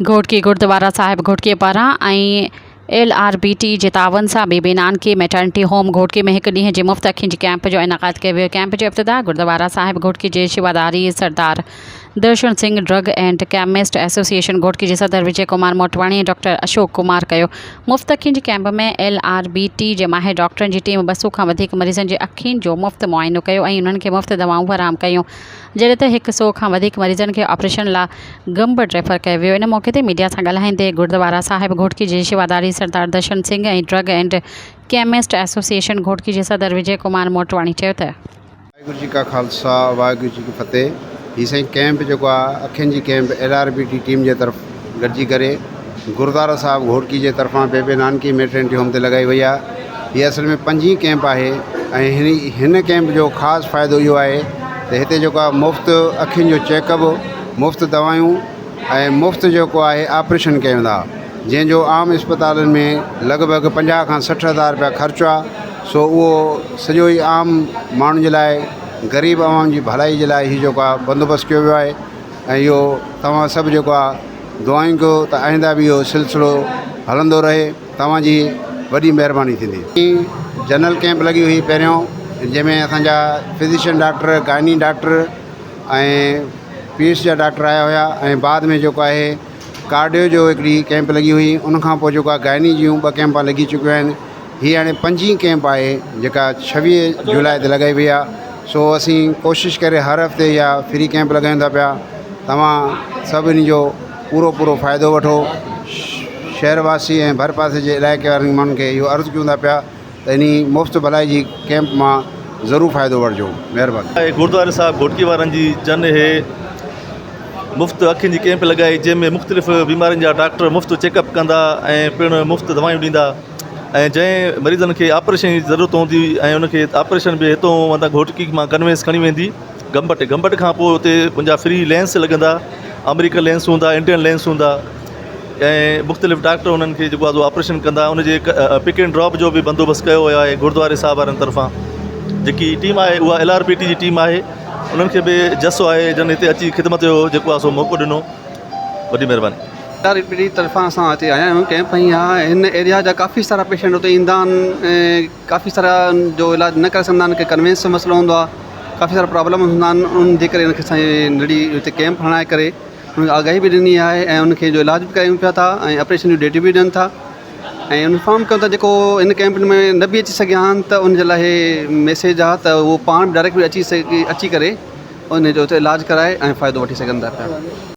گهوٽڪي گردوارا صاحب گهوٽڪي پاران ۽ L R B ٽي جي تعاون سان بيبي نانڪي ميٽرنٽي هوم گهوٽڪي ۾ هڪ ڏينهن جي مفت اکين جي ڪئمپ جو انعقاد ڪيو ويو. ڪئمپ جو افتتاح گردوارا صاحب گهوٽڪي جي شيواداري Sardar Darshan Singh drug and chemist association Ghotki جي صدر وجي ڪمار موٽواڻي ۽ ڊاڪٽر اشوڪ ڪمار ڪيو. مفت اکين جي ڪئمپ ۾ ايل آر بي ٽي جي ماهر ڊاڪٽرن جي ٽيم 200 کان وڌيڪ مريضن جي اکين جو مفت معائنو ڪيو ۽ انهن کي مفت دوائون فراهم ڪيون. جڏهن ته هڪ سئو کان وڌيڪ مريضن کي آپريشن لا گمبٽ ريفر ڪيو ويو. ان موقعي تي ميڊيا سان ڳالهائيندي گردوارا صاحب گهوٽڪي جي شيواداري Sardar Darshan Singh ۽ drug and chemist association Ghotki جي صدر وجي ڪمار موٽواڻي چيو ته. واهگرو جي ڪا خالصا واهگرو جي ڪي فتح هي سائين ڪئمپ جيڪو آ اکين جي camp L R B T team جي طرف گڏجي ڪري گردوارا صاحب گهوٽڪي جي طرفان بيبي نانڪي ميٽرنٽي هوم تي لڳائي وئي آ هي اصل ۾ پنجين ڪئمپ آهي ۽ هن هن ڪئمپ جو خاص فائدو اهو آهي ته هتي جيڪو آهي مفت اکين جو چيڪ اپ مفت دوائيون ۽ مفت جيڪو آهي آپريشن ڪيا ويندا جنهن جو عام اسپتالن ۾ لڳ ڀڳ 50 کان 60 هزار روپيا خرچ آهي سو اهو سڄو ئي عام ماڻهن جي لاء غريب عوام جي ڀلائي جي لاء هي جيڪو آهي بندوبست ڪيو ويو آهي ۽ اهو توهان سڀ جيڪو آهي دعائون ڪيو ته آئنده به اهو سلسلو هلندو رهي توهان جي وڏي مهرباني ٿيندي. جنرل ڪئمپ لڳي هئي پهريون جنهن ۾ اسان جا فزيشن ڊاڪٽر گائني ڊاڪٽر ۽ پيس جا ڊاڪٽر آيا هيا ۽ بعد ۾ جيڪو آهي ڪارڊيو جو هڪڙي ڪئمپ لڳي هئي ان کان پوء جيڪو آهي گائني جون ٻه ڪئمپا لڳي چڪيون آهن هي هاڻي پنجين ڪئمپ آهي جيڪا 26 جولاء تي لڳائي وئي آهي سو اسين ڪوشش ڪري هر هفتي اها فري ڪئمپ لڳايون ٿا پيا توهان سڀ ان جو پورو پورو فائدو وٺو شهر واسي ۽ ڀر پاسي جي علائقي وارن ماڻهن کي اهو عرض ڪيون ٿا پيا ته انهي مفت ڀلائي جي ڪئمپ مان ضرور فائدو وٺجو مهرباني. گردواري صاحب گهوٽڪي وارن جي جن اهي مفت اکين جي ڪئمپ لڳائي جنهن ۾ مختلف بيمارين جا ڊاڪٽر مفت چيڪ اپ ڪندا ۽ پڻ مفت دوائيون ڏيندا ۽ جنهن مريضن کي آپريشن جي ضرورت هوندي ۽ ان کي آپريشن به هتو مطلب گهوٽڪي مان ڪنوينس کڻي ويندي گمبٽ گمبٽ کان پوء اتي ان جا فري لينس لڳندا آمريڪن لينس هوندا انڊين لينس هوندا ۽ مختلف ڊاڪٽر انهن کي جيڪو آهي سو آپريشن ڪندا ان جي پڪ اينڊ ڊراپ جو به بندوبست ڪيو ويو آهي گردواري صاحب وارن طرفان جيڪي ٽيم آهي اها ايل آر پي ٽي جي ٽيم آهي انهن کي به جس آهي جن هتي اچي خدمت جو جيڪو آهي سو موقعو ڏنو وڏي مهرباني. ايل آر پي ٽي طرفان اسان هتي آيا آهيون ڪئمپ هنئي آهي هن ايريا جا ڪافي سارا پيشنٽ هتي ايندا آهن ۽ ڪافي سارا جو علاج نه ڪرائي سگهندا آهن ڪي ڪنوينس جو مسئلو هوندو آهي ڪافي سارا پرابلم هوندا آهن ان جي ڪري ان کي اسان نڙي هتي ڪئمپ هڻائي ڪري ان کي آگاهي به ڏني آهي ۽ ان کي جو علاج به ڪرايون پيا ٿا ۽ آپريشن جون ڊيٽيون به ڏين ٿا ۽ انفارم ڪيون ٿا جيڪو هن ڪئمپ ۾ نه به اچي سگهيا آهن ته ان جي لاء ميسيج آهي ته اهو پاڻ به ڊائريڪٽ به اچي سگهي اچي ڪري ان جو اتي علاج ڪرائي ۽ فائدو وٺي سگهن ٿا پيا.